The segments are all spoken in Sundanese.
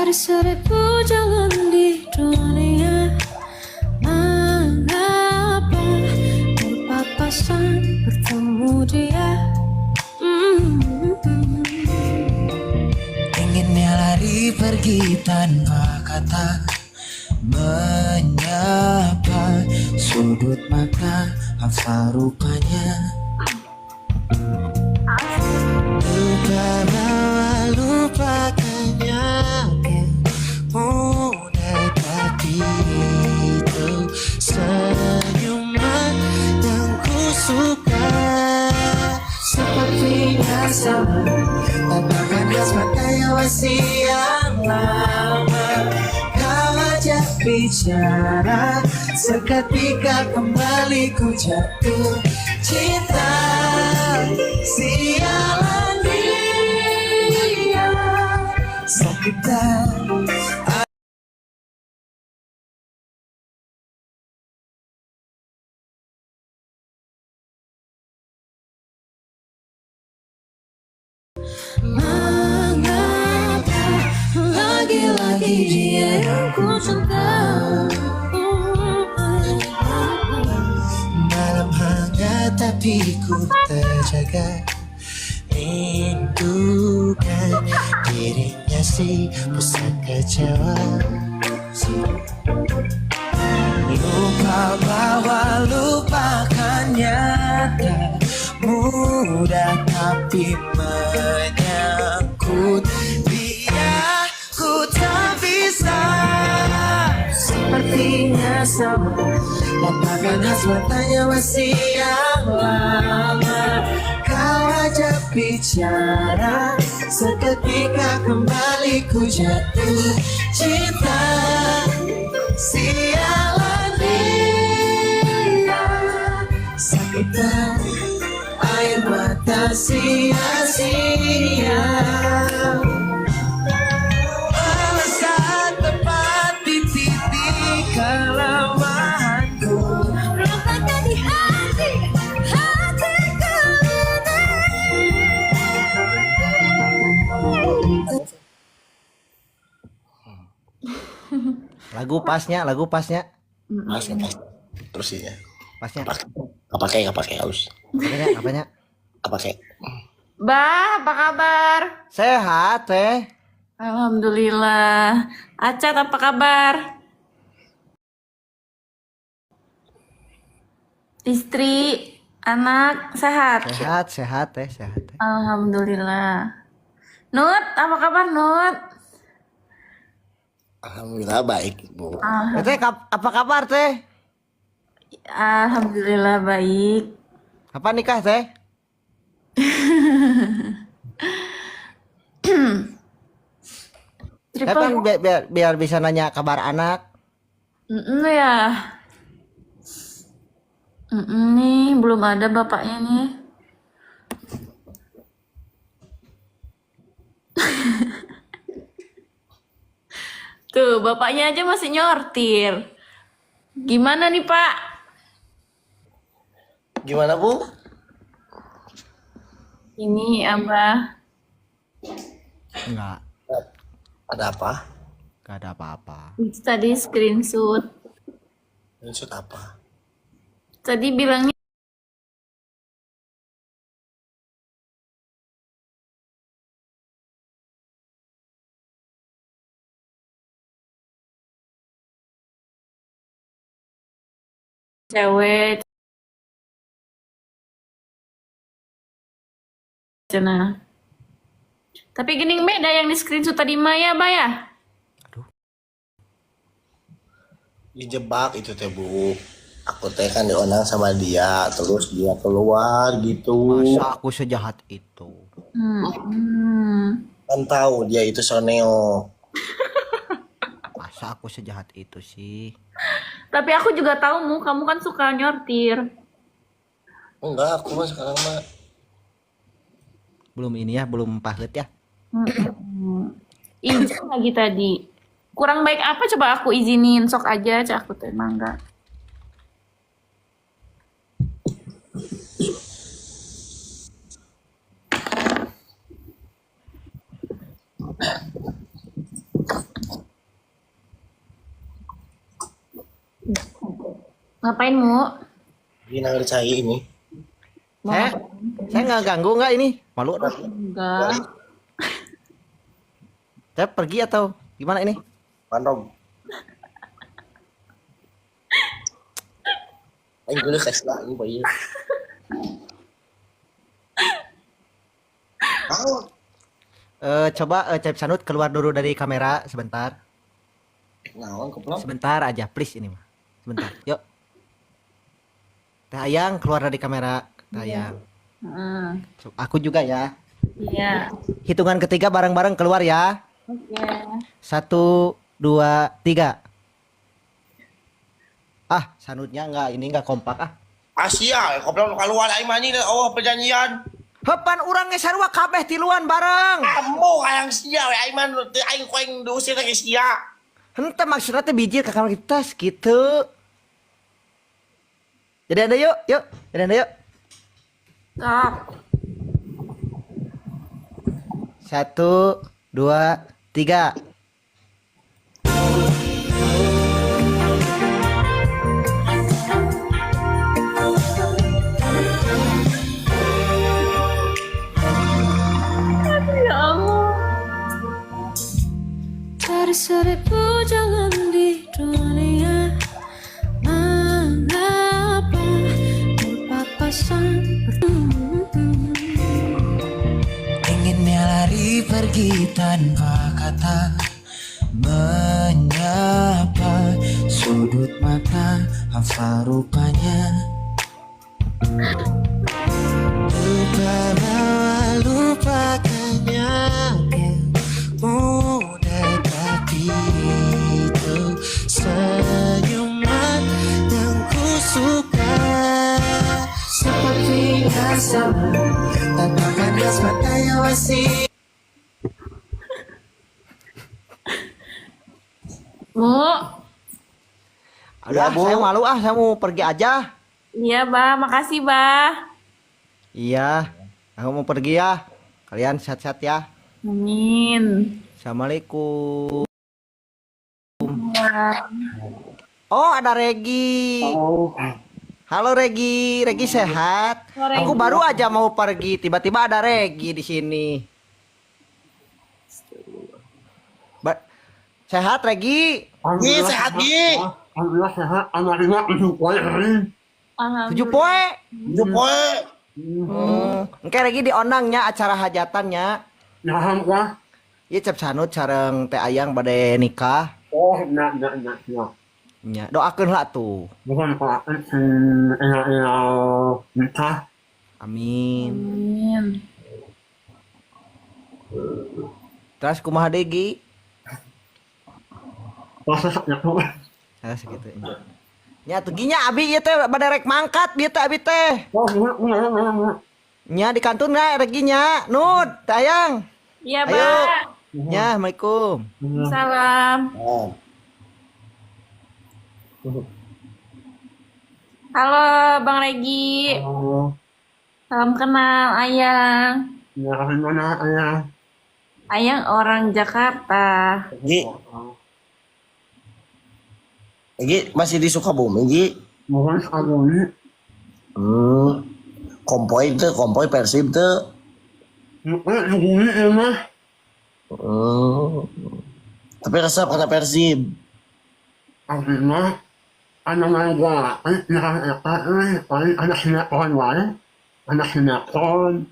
Dari seribu jalan di dunia, mengapa berpapasan bertemu dia? Mm. Inginnya lari pergi tanpa kata, menyapa sudut mata, hafal rupanya. Lupa bahwa lupakannya kan mudah, tapi itu senyuman yang ku suka. Sepertinya sama, tatapan khas mata yang masih yang lama. Kau ajak bicara, seketika kembali ku jatuh cinta. Sialan dia, sakit dan Mengapa lagi-lagi dia yang ku cinta? Malam hangat tapi ku terjaga, rindukan dirinya si pusat kecewa. Lupa bahwa lupakannya tak mudah, tapi menyangkut dia ku tak bisa. Sepertinya sama, tatapan khas matanya masih yang lama. Kau ajak bicara, seketika kembali ku jatuh cinta. Sialan dia, sakit dan air mata sia-sia. Alasan tepat di titik kelemahanku. Rupanya di hati, hatiku ini. Lagu pasnya, lagu pasnya, Pas, pas. Terus ya. pasnya. Apa pakai halus. Apanya, apanya? Apa pakai? Bah, apa kabar? Sehat, teh. Alhamdulillah. Acat, apa kabar? Istri, anak, sehat? Sehat, sehat, teh, sehat, teh. Alhamdulillah. Nut, apa kabar, Nut? Alhamdulillah baik, Bu. Teh, apa kabar, teh? Alhamdulillah baik. Apa nikah, teh? Saya Triple kan biar, biar, biar bisa nanya kabar anak. Mm-mm, ya. Mm-mm, nih, belum ada bapaknya nih. Tuh, bapaknya aja masih nyortir. Gimana nih, Pak? Gimana, Bu? Ini Abah. Enggak, Ada apa? enggak ada apa-apa. Itu tadi screenshot. Maksud apa? Tadi bilangnya cewek cenah. Tapi gini beda yang di screenshot tadi Maya, Bah ya? Aduh, Dijebak itu teh, Bu. Aku teh kan diundang sama dia, terus dia keluar gitu. masa aku sejahat itu? Hmm. Kan tahu dia itu soneo. Masa aku sejahat itu sih? Tapi aku juga tahu mu, kamu kan suka nyortir. Enggak, aku mah sekarang mah Belum ini ya, belum pahit ya. Izin lagi tadi. Kurang baik apa coba aku izinin, sok aja, cak aku tuh emang enggak. Ngapain, Mu? Ini nangis cai ini. Mau Saya ngapain? saya nggak ganggu nggak ini? Malu aduh. Enggak. Saya pergi atau gimana ini? Mandom. Aing geuleuh ka sia anjing bae. Naon? Coba Cep Sanut keluar dulu dari kamera sebentar. Naon goblok? Sebentar aja, please ini mah. Sebentar. Yuk. Teh Ayang keluar dari kamera. Teh Ayang. Heeh. Aku juga ya. Iya. Hitungan ketiga bareng-bareng keluar ya. Oke. 1, 2, 3. Ah, Sanutnya nggak ini nggak kompak ah. Asia, goblok nu kaluar aing mah anjing oh perjanjian. Hepan urang ge sarua kabeh tiluan bareng. Kamu hayang sia we aing mah teu aing ku aing diusir teh sia. Henteu maksudnya teh bijil ke kamar kita gitu. Jadi ada yuk, yuk. Jadi ada yuk. Sok. 1, 2, 3. Ya Allah. Dari seribu jalan di dunia, mengapa berpapasan Inginnya lari pergi tanpa kata, menyapa sudut mata, hafal rupanya. Lupa bahwa lupakannya kan mudah, tapi itu senyuman yang ku suka. Sepertinya sama, tatapan gas mata yang masih. Mu. Aduh, ah, Ya, Bu. saya malu ah, saya mau pergi aja. Iya, Bah. Makasih, Bah. Iya, aku mau pergi ya. Kalian sehat-sehat ya. Amin. Assalamualaikum. Ya. Oh, ada Regi. Halo Regi, Regi sehat? Halo, Regi. Aku baru aja mau pergi, tiba-tiba ada Regi di sini. Sehat Regi? Gi sehat gi. Alhamdulillah sehat, anak-anak 7 poe hari. Alhamdulillah. 7 poe. 7 poe. Engke Regi diondangnya acara hajatannya. Ya, alhamdulillah. Ieu Cep Sanut sareng Teh Ayang bade nikah. Oh, nah, nah, nah, ya. Nya, doakeun lah tuh. Bukan Pak, si ela nikah. Amin. Amin. Terus kumaha deui, Gi? Proses itu. Ah, segitu. Nya tuh ginya abi ieu teh bade rek mangkat bieu teh abi teh. Oh, iya, iya, iya, iya. Nya di kantun na reginya. Nud, Teh Ayang. Iya, Ayo. Bah. Nya, Assalamualaikum. Salam. Oh. Halo, Bang Regi. Oh, Salam kenal, Ayang. ya, gimana, ayah? Ayang orang Jakarta. Gi, Gi masih di Sukabumi Gi. Bukan sekali. Kompoy teu, kompoy Persib teu. Ini, ya, mah. Tapi resep kata Persib. Artinya, anak gua, anak sinetron wae, anak sinetron,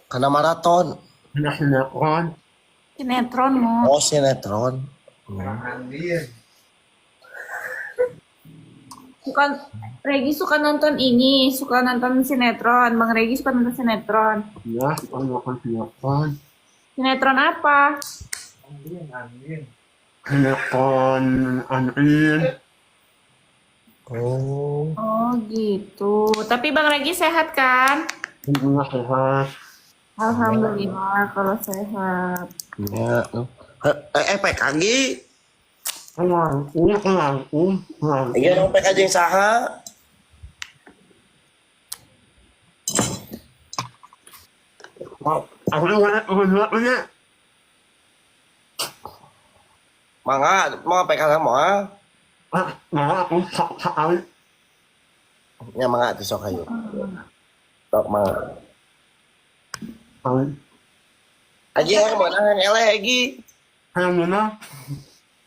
Karena maraton. anak sinetron. Sinetron, Mu. Oh, sinetron. Suka Regi suka nonton ini, suka nonton sinetron. Bang Regi suka nonton sinetron. Ya, suka nonton sinetron. Sinetron apa? Sinetron Anin. Oh. Oh, gitu. Tapi Bang Regi sehat kan? Alhamdulillah sehat. Alhamdulillah kalau sehat. Ya. PK Gi. Langkung, langkung, langkung. Iya, dong PK jeung saha? Aku nggak punya. Mangga, mau PK sama? Ah, mangga aku sok sekali. Nya mangga tuh sok ayo. Sok mangga. Sekali. Aji yang menang eleh Egi. Hayang menang.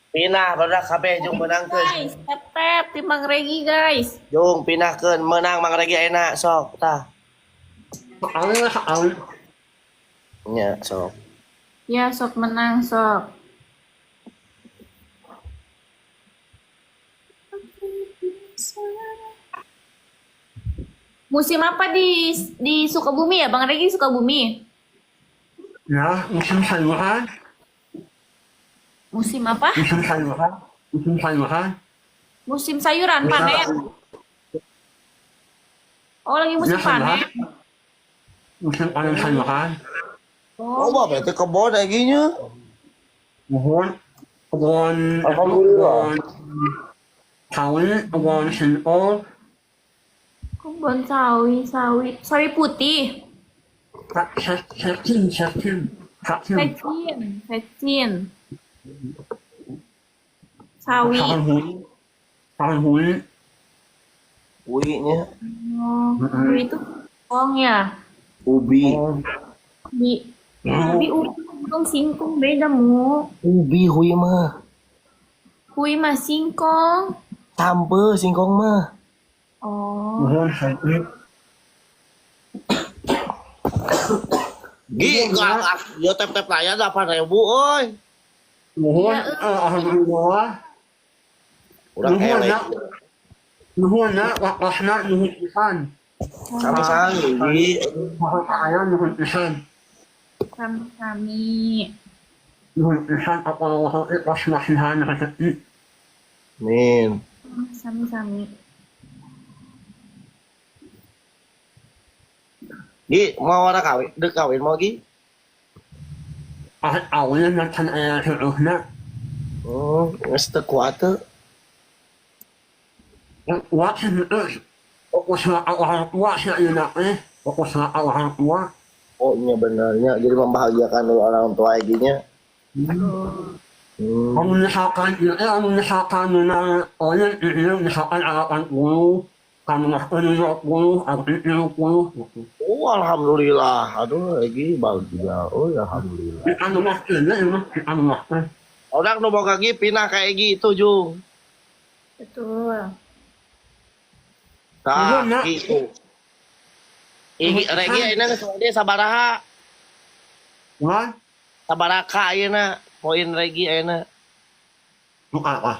Pindah barudak kabeh jung menangkeun. Guys, tap tap tim Bang Regi guys. Jung pindahkeun menang Mang Regi ayeuna sok tah. Sekali sekali. Nya sok. Ya, sok menang sok. Musim apa di Sukabumi ya? Bang Regi Sukabumi. Ya, musim sayuran. Musim apa? Musim sayuran. Musim sayuran. Musim sayuran panen. Oh, lagi musim Ya, sayuran. panen. Musim panen sayuran. Oh, bapak itu kebon Egi nya. Mohon kebun Alhamdulillah. kebun sawi, kebun singkong, Kebun sawi, sawi, sawi putih. cacing, cacing, cacing, Vecin, vecin. Sawi. sawi hui, sawi hui, Ui nya Oh, sawi itu singkong ya. ubi. oh, Di tapi ubi singkong singkong beda mu. Ubi hui mah. Hui mah singkong. Tampe singkong mah. Oh. mohon sawi. Gi, enggak, yo tap-tap layar 8.000 euy. Mohon, Ya, alhamdulillah. Urang Nuhun eleh. ya, nuhun ya, wakasna nuhun pisan. Sami-sami Gi. Mohon saya nuhun pisan. Sami-sami. Nuhun pisan apa Allah ikhlas nasihan rezeki. Min. Sami-sami. Gi, mau ora kawin, dek kawin mau Gi? Ah, awalnya nonton ayah suruhna. Geus teu kuat teu. Kuat sih, usaha orang tua sih enaknya. Usaha orang tua. Oh iya benernya, jadi membahagiakan dulu orang tua Egi nya. Kalau misalkan ini, kalau misalkan menang, orang ini misalkan 80, kamu masuk 20, aku 30, gitu. Oh alhamdulillah, aduh Egi bahagia, oh alhamdulillah. Di anu mas ini, ini di anu mas ini. Orang nu boga Gi pindah ka Egi itu Jung. Betul. Tah, Nuhun, ya. gitu. Egi Regi ayeuna geus dia sabaraha? Wah, Sabaraka ayeuna, poin Regi ayeuna. bukan apa.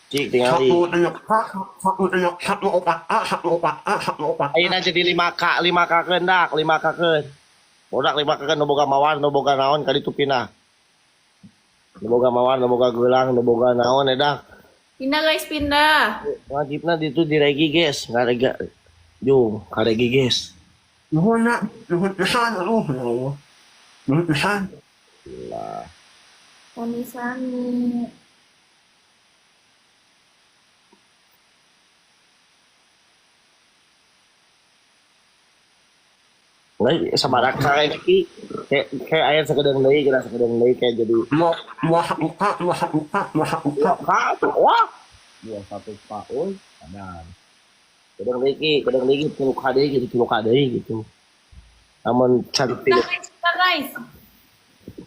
Cik tingali. Satu enam satu enam satu empat A, satu empat A, satu empat A. Ayeuna jadi 5K, 5K keun dak, 5K keun. Bodak 5K keun nu boga mawar, nu boga naon ka ditu pindah. Nu boga mawar, nu boga geulang, nu boga naon edak. Pindah guys, pindah. Wajibna ditu di Regi guys, ngarega. Jung, ka Regi guys. Nuhun nak, nuhun pisan, aduh, ya Allah. Nuhun pisan. Sami-sami. Nah, sabaraka kayak Ki. Kayak kayak aya sakedeung deui, kira sakedeung deui kayak jadi Mau mau satu K, mau satu K, mau satu K. Wah, tuh, wah. 21 K, oi, sadar. Kadang lagi, tilu K deui gitu, tilu K deui gitu. Namun cantik. Pindah guys, pindah guys.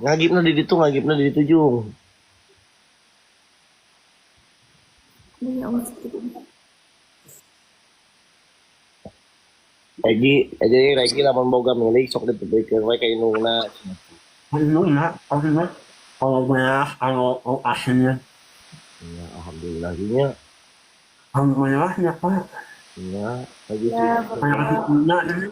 Ngagipna di ditu, ngagipna di ditu jung. Aduh, ya Allah, sakit. Egi, jadi Regi lamun boga milik sok dipikir we ka indungna. Belum nak, kalau kalau beras, kalau aslinya, Ya, alhamdulillah nya. alhamdulillah ya Pak. Ya, lagi sih. Ya, Kayak rezekinya ini.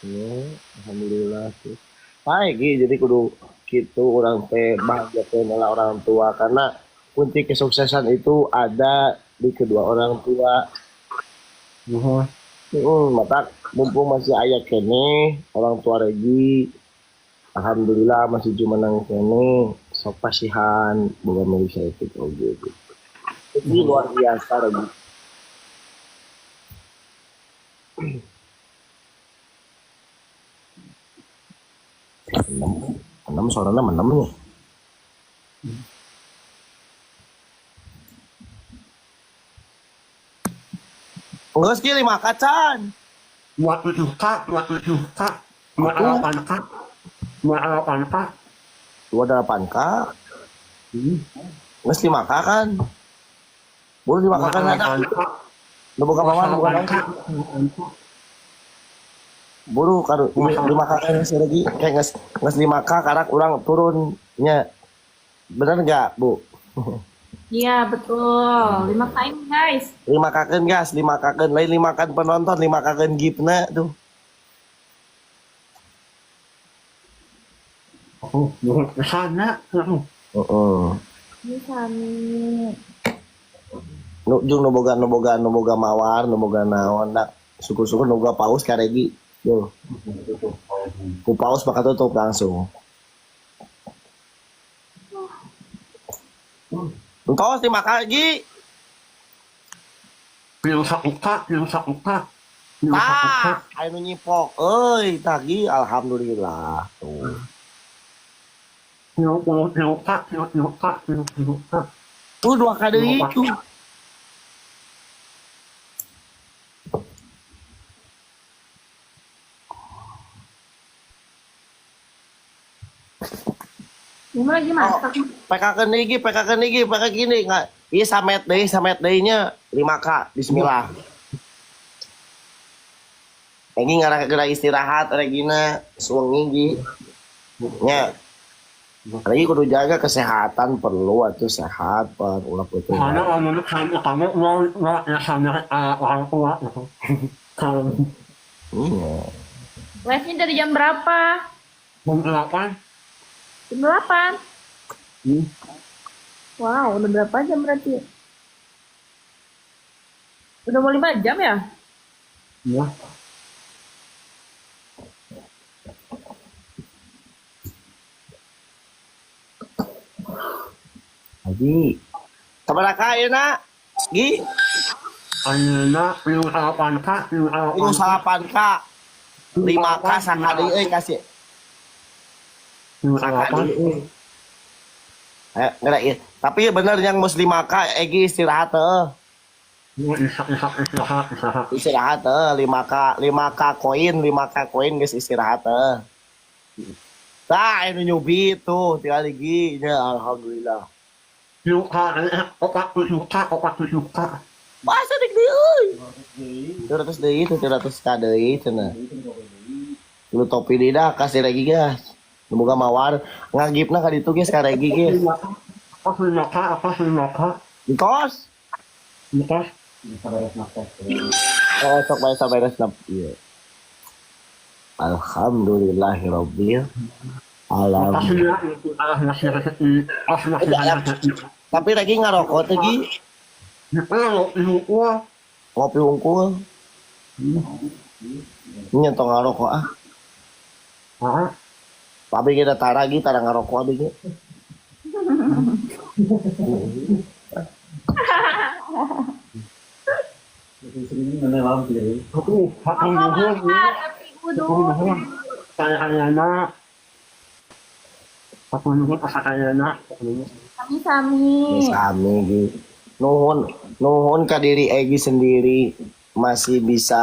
Ya, alhamdulillah sih. Baik, Gi, jadi kudu gitu orang teh bahagia teh adalah orang tua karena kunci kesuksesan itu ada di kedua orang tua. Nuhun. Mata mumpung masih aya kene orang tua Regi alhamdulillah masih jumenang kene sok pasihan boga milik saeutik oge gitu. Ini luar biasa Regi. Enam, enam suaranya enam nih. Geus ki 5K can. 27K, 27K, 28K, 28K. 28K. Geus 5K kan? Buru 5K kan ada. Nu boga mama nu boga 28K. Buru kadu 5K kan geus lagi kayak geus geus 5K karak urang turun nya. Bener nggak, Bu? Iya, betul. 5K ini, guys. 5K kan gas, 5K kan lain 5K kan penonton, 5K kan giftna tuh. Oh, nuhun pisan nya. Heeh. Ini sami. Nu jeung nu boga nu boga nu boga mawar, nu boga naon da. Syukur-syukur nu boga paus ka Regi. Tuh. Ku paus bakal tutup langsung. Entos 5K lagi. 31K, 31K. 31K. Ah, aya nu nyipok euy, tah gi alhamdulillah tuh. 33K, 33K, 33K. Tuh 2K deui tuh. Ini lagi masak. PK-keun deui gi, PK-keun deui gi, PK gini nggak. Ieu samet deui nya 5K bismillah. Regi ngarah geura istirahat Regina suwengi gi. Nya. Regi kudu jaga kesehatan perlu atuh sehat pan ulah putus. Karena orang kamu kamu mau mau sama orang tua gitu. Kalau Iya. Live-nya dari jam berapa? jam 8, Jam 8. Wow, udah berapa jam berarti? Udah mau 5 jam ya? Ya. Haji. Sabaraha ayeuna? Gi, Ayeuna 38K, 38K. 38K. 5K sakali euy kasih. Sakali 38. euy. Eh, geura ieu. Tapi bener yang mus 5K Egi istirahat heuh. Istirahat, istirahat, istirahat. Istirahat heuh 5K 5K koin 5K koin geus istirahat heuh. Tah anu nyubi tuh tinggal lagi nya alhamdulillah. 7K, 47K, 47K. Masa dik deui euy. 200 deui teh 300 K deui cenah. Lu topi deui dah kasih lagi guys. Nu boga mawar ngagipna ka ditu geus ka Regi geus. 45K, 45K. Dikos. Dikos. Oh, sok bae saberes nap. Iya. Alhamdulillahirabbil alamin. Tapi lagi ngarokok teh gi ngopi wungkul. Nya tong ngarokok ah. Abi ge da tara gi tara ngarokok abi ge. Sami-sami. Sami gi. Nuhun nuhun ka diri Egi sendiri masih bisa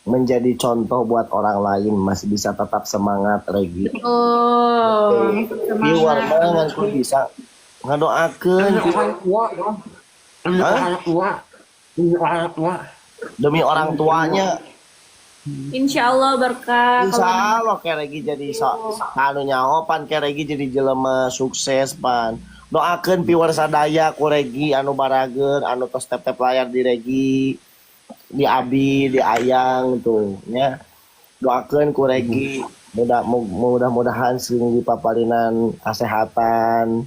menjadi contoh buat orang lain, masih bisa tetap semangat Regi. Oh, Viewer mah ngan kudu bisa ngadoakeun demi orang tuanya. Insya Allah berkah. Insya Allah kayak Regi jadi so, anu nyaho pan kayak Regi jadi jelema sukses pan. Doakeun viewer sadaya ku Regi anu barageun anu tos tep-tep layar di Regi, di Abi, di Ayang tuh nya. Doakeun ku Regi mudah-mudahan sing dipaparinan kesehatan,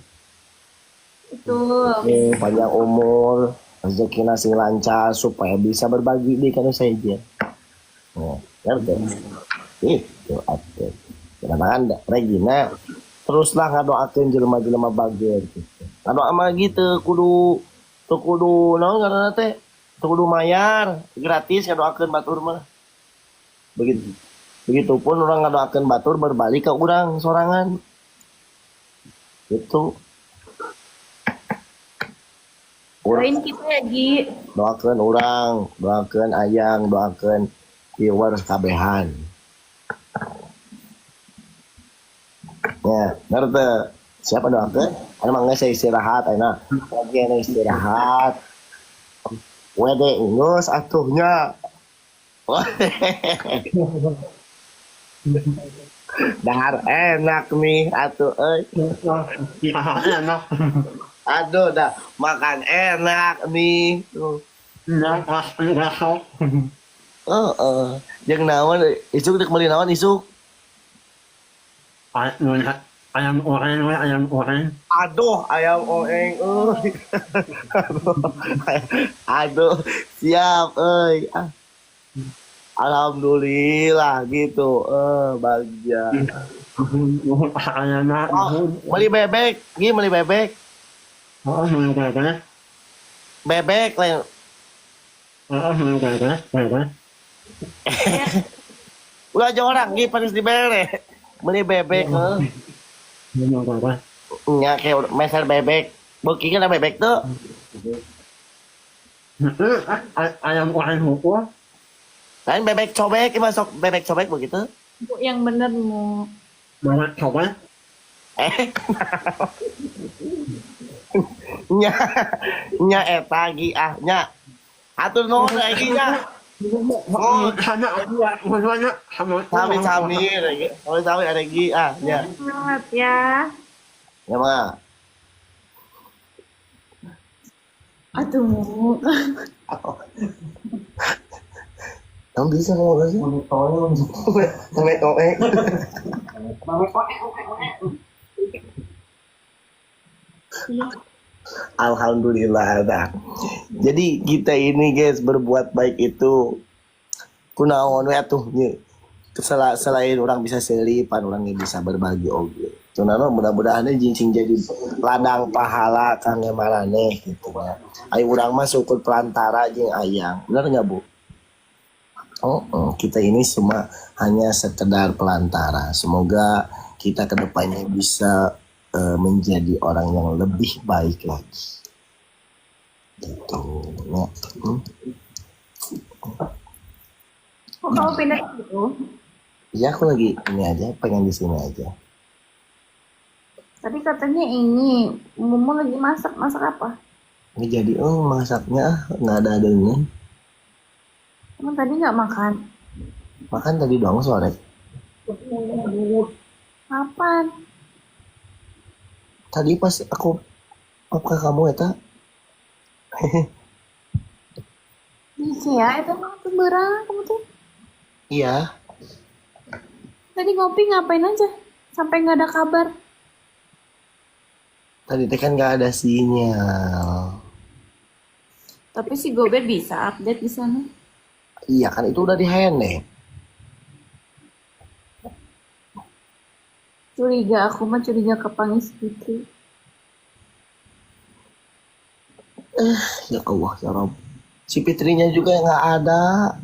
Betul. Panjang umur, rezekina sing lancar supaya bisa berbagi di kana saja. Oh, ngerti? Itu atuh. Kan Regina teruslah ngadoakeun jelema-jelema bager gitu. Ngadoa mah gitu kudu teu kudu naon ngaranna teh? Teu kudu mayar, gratis ngadoakeun batur mah. Begitu. Begitupun orang ngadoakeun batur berbalik ke urang sorangan. Gitu. Doain kita ya, Gi. Doakeun urang, doakeun ayang, doakeun viewers kabehan. Ya, bener teu? Siapa doakeun? Anu mah geus istirahat ayeuna. Lagi anu istirahat. Wede geus atuh nya. Dahar enak nih atuh euy. Enak. Aduh dah makan enak nih. Tuh. Enak. Heeh. Jeung naon isuk dek meuli naon isuk? Ayam oreng, ayam oreng. Aduh, ayam oreng euy. Aduh, siap euy. Ah. Alhamdulillah gitu. Bahagia. Oh, beli bebek, gini beli bebek. Oh, beli bebek. Bebek lain. Oh, beli bebek, bebek. Ulah aja orang gini panis dibere. Beli bebek heuh. Beli bebek. Nya kayak meser bebek. Beuki kan bebek tuh. Ayam oreng hukum. Lain bebek cobek, masuk bebek cobek begitu. Bu, yang bener mu. Bebek cobek. Nya, nya eta gi ah nya. Atur nuhun lagi nya. Oh, sami-sami lagi. Sami-sami ada gi ah nya. Semangat ya. Ya mah. Aduh, mu. Kamu bisa ngomong sih? Bebek cobek. Alhamdulillah dah. Jadi kita ini guys berbuat baik itu kunaon we atuh nya. Selain orang bisa selipan, orang bisa berbagi oge. Tunano mudah-mudahan jeung sing jadi ladang pahala kangge maraneh gitu ya. Ai urang mah syukur perantara jeung ayang. Bener nggak Bu? Oh, kita ini semua hanya sekedar pelantara. Semoga kita kedepannya bisa menjadi orang yang lebih baik lagi. Gitu. Ya. Kok kamu pindah gitu? Iya, aku lagi ini aja, pengen di sini aja. Tadi katanya ini, Mumu lagi masak, masak apa? Ini jadi, masaknya nggak ada adanya. Emang tadi nggak makan? Makan tadi doang sore. Kapan? Tadi pas aku ke kamu ya, Ta? Iya, itu mah tuh berang kamu tuh. Iya. Tadi ngopi ngapain aja? Sampai nggak ada kabar. Tadi teh kan nggak ada sinyal. Tapi si Gober bisa update di sana. Iya kan itu udah di handle. Curiga aku mah curiga ke Pangis Putri. Ya Allah ya Rob. Si Fitrinya juga nggak ada.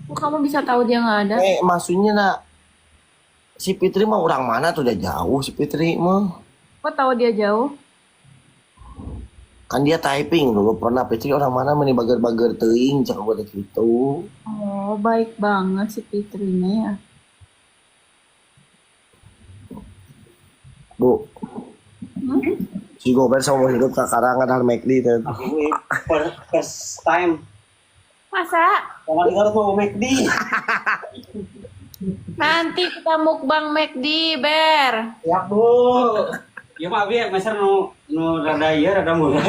Kok kamu bisa tahu dia nggak ada? Maksudnya nak si Fitri mah orang mana tuh udah jauh si Fitri mah. Kok tahu dia jauh? Kan dia typing dulu pernah Fitri orang mana meni bager-bager teuing cak gua gitu. Oh, baik banget si Fitrinya ya. Bu. Si Gober sama hidup ke karangan har McD teh. Ini first time. Masa? Sama dengar tuh McD. Nanti kita mukbang McD, Ber. Ya, Bu. Ya mah abi meser nu rada ieu rada murah.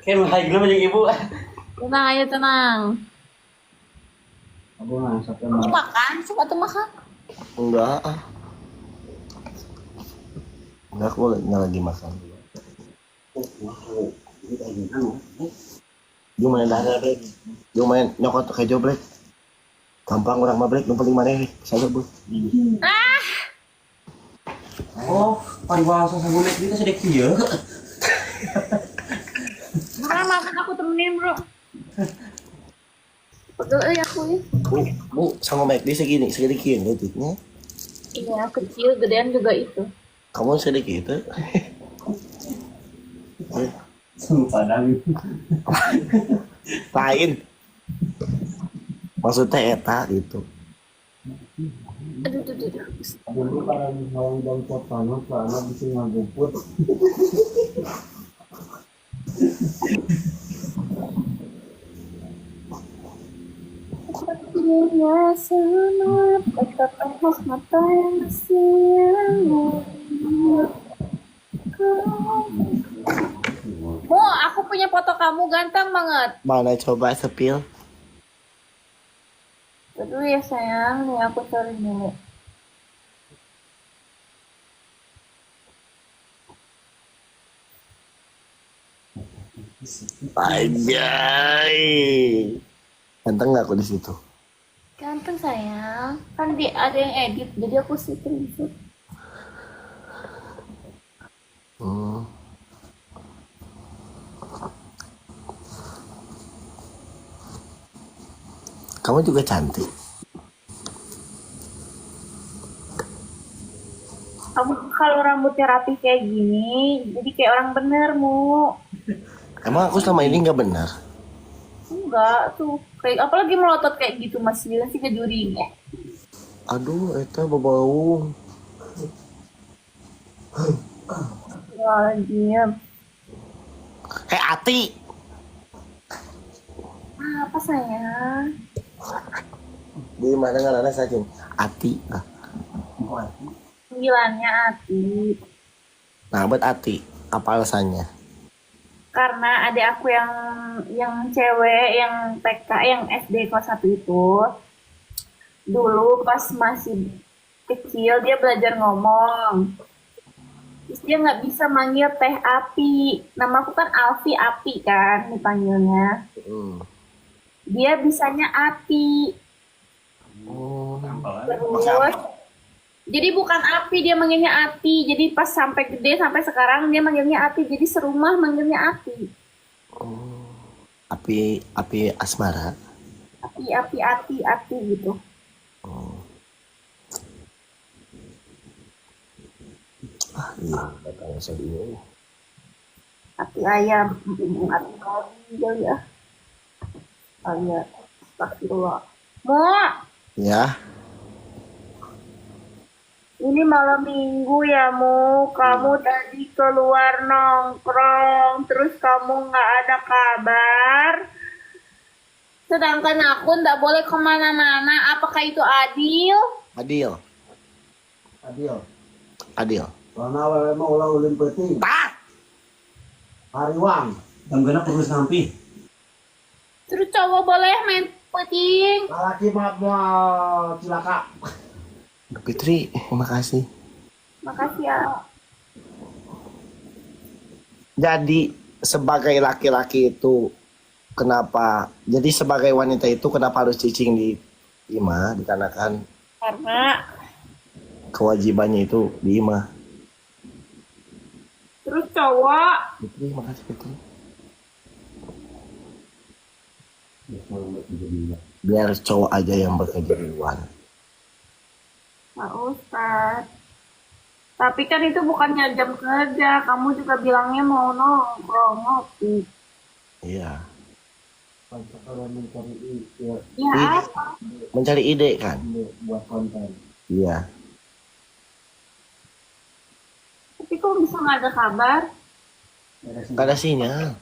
Kayak nu haigna mah jeung ibu. Tenang aja, tenang. Aduh, masak Kamu makan, suka tuh makan. Enggak. Enggak, aku nggak lagi makan. Lu main dahar, Brek. Lu main nyokot kejo, Brek. Gampang orang mah, Brek. Nu penting maneh, sabar, Bu. Ah. Oh, paribasa sagu McD teh sedek kieu. Makan, makan aku temenin, Bro. Betul aku ya. Bu, sama McD segini, segini kieu leutiknya. Iya, kecil, gedean juga itu. Kamu sedikit itu. Suhu Padang. Lain. Maksudnya eta gitu. Aduh, aduh, aduh, aduh. Dulu para orang dong panas karena bisa ngaguput. Sepertinya semua tetap mata yang siang. Mo, aku punya foto kamu ganteng banget. Mana coba sepil? Aduh ya sayang, nih aku cari dulu. Anjay. Ganteng nggak aku di situ? Ganteng sayang, kan di ada yang edit, jadi aku screenshot. Kamu juga cantik. Kamu kalau rambutnya rapi kayak gini, jadi kayak orang bener, Mu. Emang aku selama ini nggak benar? Enggak tuh, kayak apalagi melotot kayak gitu Mas Dilan sih kejuring ya. Aduh, eta bau. Wah, diam. Eh, Ati. Apa sayang? Di mana ngaranna saking? Ati. Ah. Panggilannya Ati. Nah, buat Ati, apa alasannya? Karena adik aku yang cewek, yang TK, yang SD kelas 1 itu, dulu pas masih kecil dia belajar ngomong. Terus dia nggak bisa manggil Teh Api. Nama aku kan Alfi Api kan dipanggilnya. Dia bisanya Ati. Oh. Terus, jadi bukan Api, dia manggilnya Ati. Jadi pas sampai gede, sampai sekarang dia manggilnya Ati. Jadi serumah manggilnya Ati. Oh. Api, api asmara. Api, api, Ati, Ati gitu. Oh. Ah, iya, datang sedih. Api ayam, api babi kali ya. Oh iya, astagfirullah. Mo, Ya. ini malam minggu ya, Mu. Kamu tadi keluar nongkrong, terus kamu nggak ada kabar. Sedangkan aku nggak boleh kemana-mana. Apakah itu adil? Adil. Adil. Adil. Karena awewe mah ulah ulin peuting. Pak. Hariwang. Jam genep terus ngampi. Terus cowok boleh main peting. Lalaki mah moal cilaka. Fitri, terima kasih. Makasih ya. Jadi sebagai laki-laki itu kenapa? Jadi sebagai wanita itu kenapa harus cicing di imah? Dikarenakan Karena kewajibannya itu di imah. Terus cowok. Fitri, makasih Fitri. Biar cowok aja yang bekerja di luar. Pak Ustadz. Tapi kan itu bukannya jam kerja. Kamu juga bilangnya mau nongkrong, ngopi. Iya. Kalau mencari ide. Ya apa? Mencari ide kan? Buat konten. Iya. Tapi kok bisa nggak ada kabar? Nggak ada sinyal.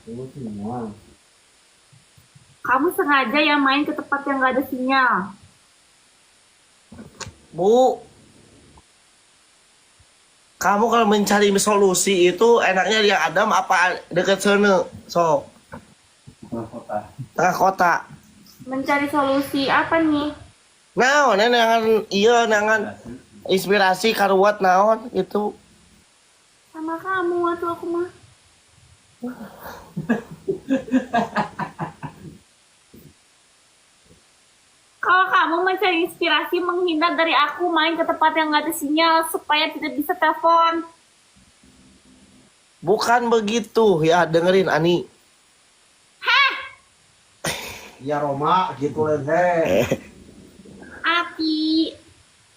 Kamu sengaja ya main ke tempat yang nggak ada sinyal. Bu, kamu kalau mencari solusi itu enaknya yang Adam apa dekat sana? So, Tengah kota. Tengah kota. Mencari solusi apa nih? Nah, nangan iya nangan inspirasi karuat naon itu. Sama kamu atau aku mah. Kalau kamu mencari inspirasi menghindar dari aku main ke tempat yang nggak ada sinyal supaya tidak bisa telepon. Bukan begitu ya, dengerin Ani. Hah? Ya Roma gitu leh. Ati.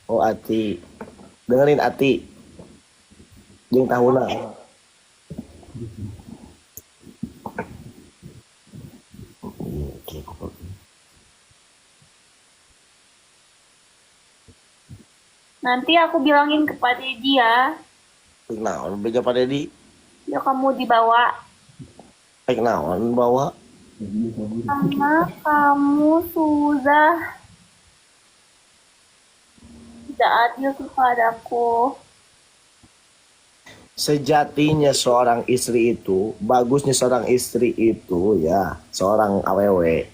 Oh Ati. Dengerin Ati. Jeung tahuna. Nanti aku bilangin ke Pak Deddy ya. Rek naon beja Pak Dedi? Ya kamu dibawa. Rek naon bawa? Karena kamu sudah tidak adil kepadaku. Sejatinya seorang istri itu, bagusnya seorang istri itu ya, seorang awewe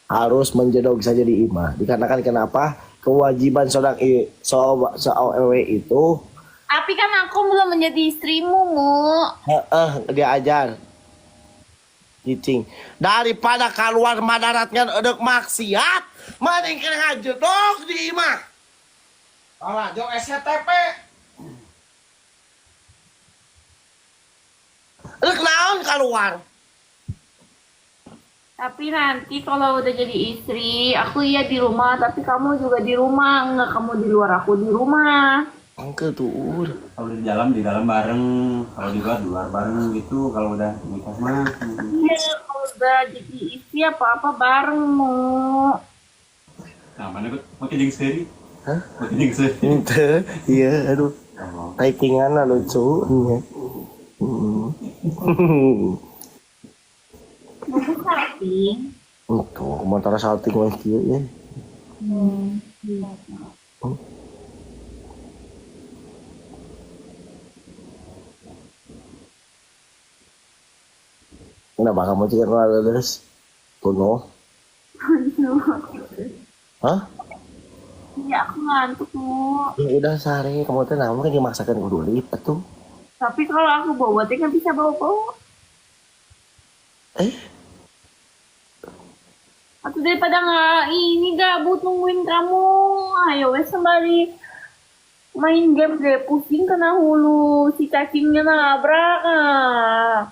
harus menjedog saja di imah. Dikarenakan kenapa? Kewajiban seorang awewe itu. Tapi kan aku belum menjadi istrimu, Mu. Heeh, diajar. Cicing. Daripada keluar madarat ngan edek maksiat, mending kena ngajedog di imah. Alah, jong SCTP. Edek naon keluar? Tapi nanti kalau udah jadi istri, aku iya di rumah, tapi kamu juga di rumah. Enggak, kamu di luar, aku di rumah. Angke tuh. Kalau di dalam bareng, kalau di luar bareng gitu, kalau udah nikah mah. Iya, kalau udah jadi istri apa-apa bareng, Mu. Nah, mana kok pakai jeung seuri? Hah? Pakai jeung seuri. Ente, iya, aduh. Oh. Typingan lah lucu. Iya. Bagus salting. Itu, motor salting mah kieu ya. Kenapa kamu tidak terus? Kuno? Hah? Iya, aku ngantuk, Mu. Ya udah sare, kamu teh naon kan dimaksakan kudu lipat tuh. Tapi kalau aku bawa teh nggak bisa bawa-bawa. Eh, Atau daripada nggak ini gabut nungguin kamu. Ayo wes sembari main game deh, pusing kena hulu si cacingnya nabrak. Ah.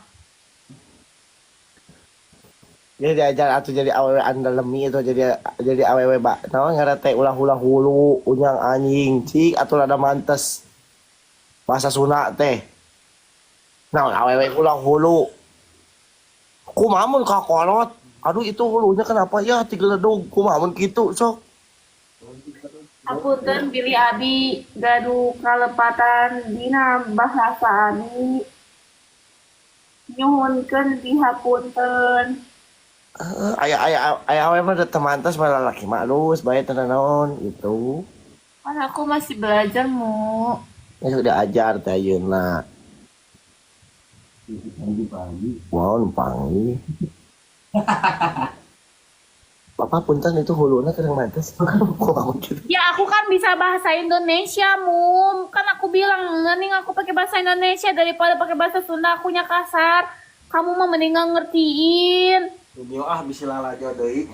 Ya diajar atuh jadi awewe andalemi itu jadi awewe bak naon ngaran teh ulah-ulah hulu unyang anjing cik atuh rada mantes bahasa Sunda teh naon awewe ulah hulu kumaha mun kakolot aduh itu hulunya kenapa ya tigeledug kumaha mun kitu sok. Apunten bilih abi gaduh kalepatan dina bahasa abi. Nyuhunkeun dihapunten. Aya aya aya awewe mah teu mantes malah laki mah alus bae teu naon gitu. Kan aku masih belajar, Mu. Ya sudah ajar teh ayeuna. Pagi-pagi. Wow, numpang ih. Bapak punten itu huluna kurang mantes. Kok gitu. Ya aku kan bisa bahasa Indonesia, Mum. Kan aku bilang mending aku pakai bahasa Indonesia daripada pakai bahasa Sunda akunya kasar. Kamu mah mending nggak ngertiin. Video ah bisa lalajo deui.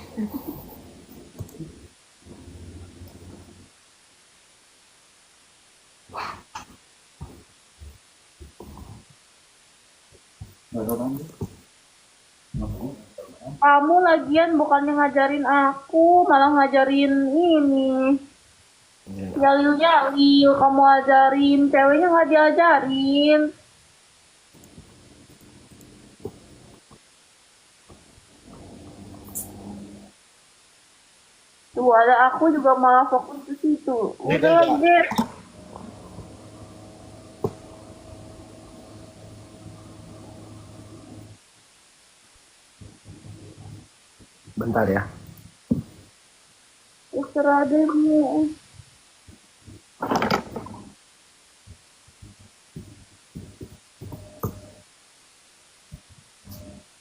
Kamu lagian bukannya ngajarin aku, malah ngajarin ini. Yalil-yalil kamu ajarin, ceweknya nggak diajarin. Tuh ada aku juga malah fokus ke situ. Udah, Ger. Bentar ya. Terserah deh, Mu.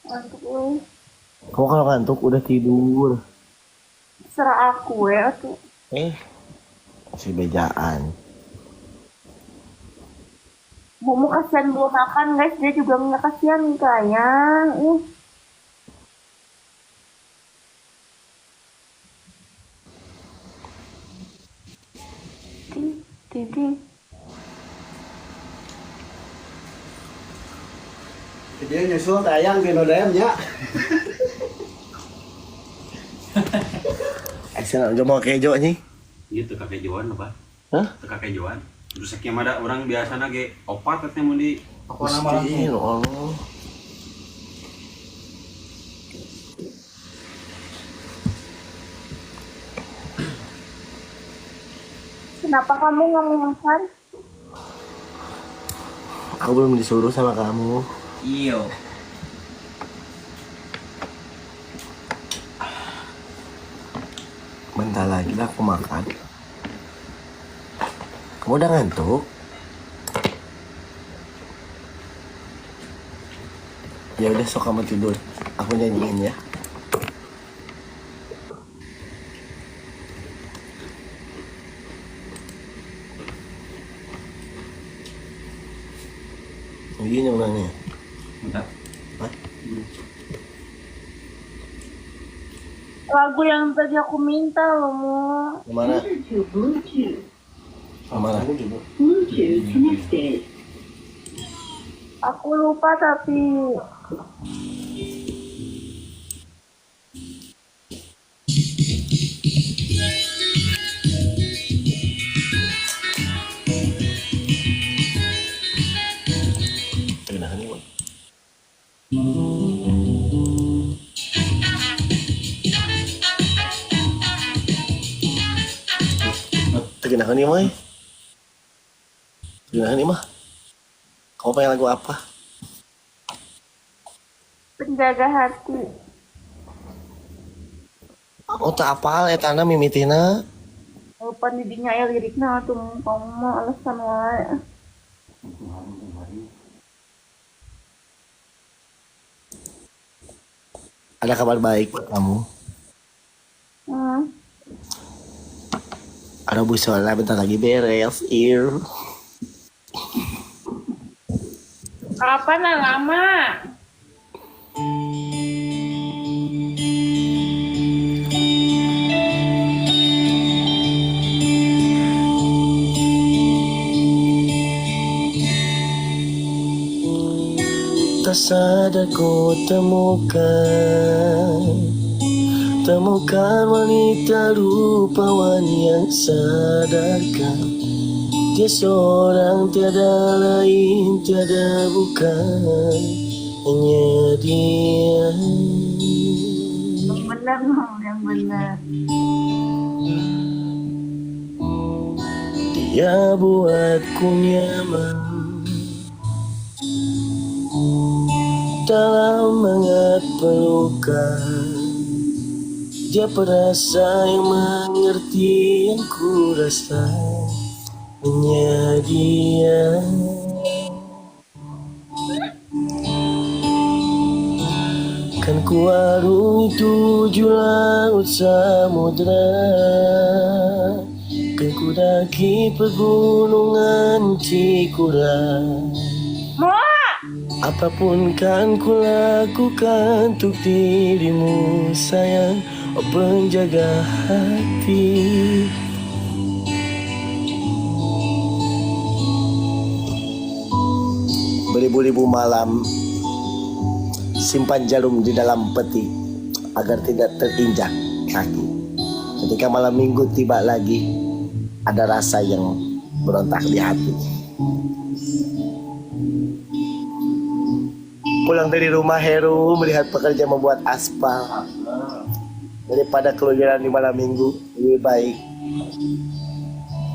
Ngantuk lu. Kamu kalau ngantuk udah tidur. Terserah aku ya tuh. Si bejaan. Mumu kasihan belum makan guys, dia juga nggak kasihan kayang. Ting ting ting. Dia nyusul tayang di DM nya. Action aja mau kejo nih. Iya teu kakejoan apa? Hah? Teu kakejoan. Terus sakieu mah da urang biasana ge opat teh mun di Pokona mah langsung. Ya Allah. Kenapa kamu nggak mau makan? Aku belum disuruh sama kamu. Iyo. Bentar lagi lah aku makan. Kamu udah ngantuk? Ya udah sok kamu tidur. Aku nyanyiin ya. Ini orangnya. Bentar. Hah? Lagu yang tadi aku minta loh, Mu. Kemana? Kemana? Aku lupa tapi Kenahan nih, Bang. Kenahan nih, Mai. Kenahan nih, mah. Kamu pengen lagu apa? Penjaga hati. Oh, tak apal etana mimitina. Oh, pandidinya ya liriknya tuh kamu mah alasan wae. Ada kabar baik buat kamu. Ada Bu Sola bentar lagi beres. Ir. Kapan lah lama? Tak sadar ku temukan, temukan wanita rupawan yang sadarkan. Dia seorang tiada lain, tiada bukan, hanya dia. Yang benar, Mam, yang benar. Dia buatku nyaman dalam hangat pelukan. Dia perasa yang mengerti yang ku rasa, hanya dia. Kan ku arungi tujuh laut samudra, kan ku daki pegunungan Cikura. Mo! Apapun kan ku lakukan untuk dirimu sayang, oh penjaga hati. Beribu-ribu malam simpan jarum di dalam peti agar tidak terinjak kaki. Ketika malam minggu tiba lagi, ada rasa yang berontak di hati. Pulang dari rumah Heru melihat pekerja membuat aspal. Daripada keluyuran di malam minggu, lebih baik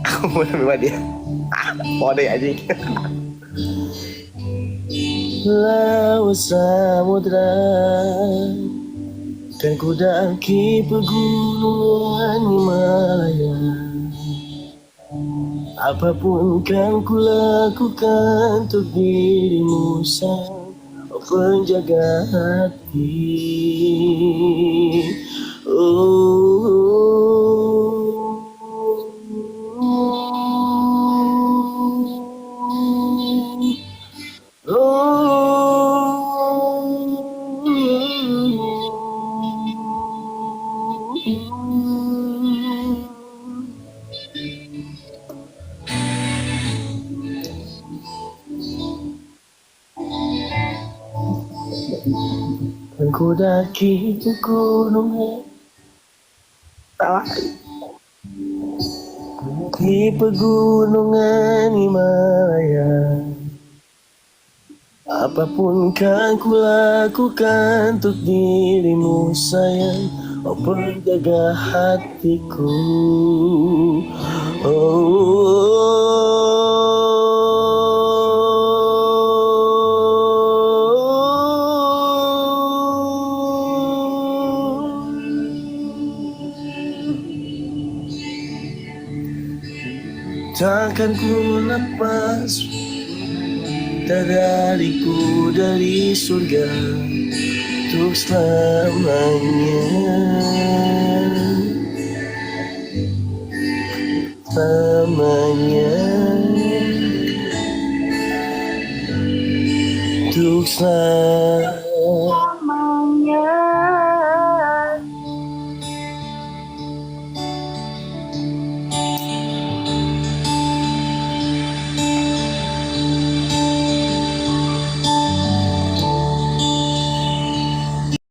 aku mau lebih dia. Mau deh anjing. Laut samudra, kan ku daki pegunungan Himalaya. Apapun kan ku lakukan untuk dirimu sang, oh penjaga hati. Oh. Kan ku daki pegunungan, di pegunungan Himalaya. Apapun kan ku lakukan untuk dirimu sayang, oh penjaga hatiku. Oh. Takkan ku lepas dariku dari surga untuk selamanya. Selamanya. Untuk selamanya.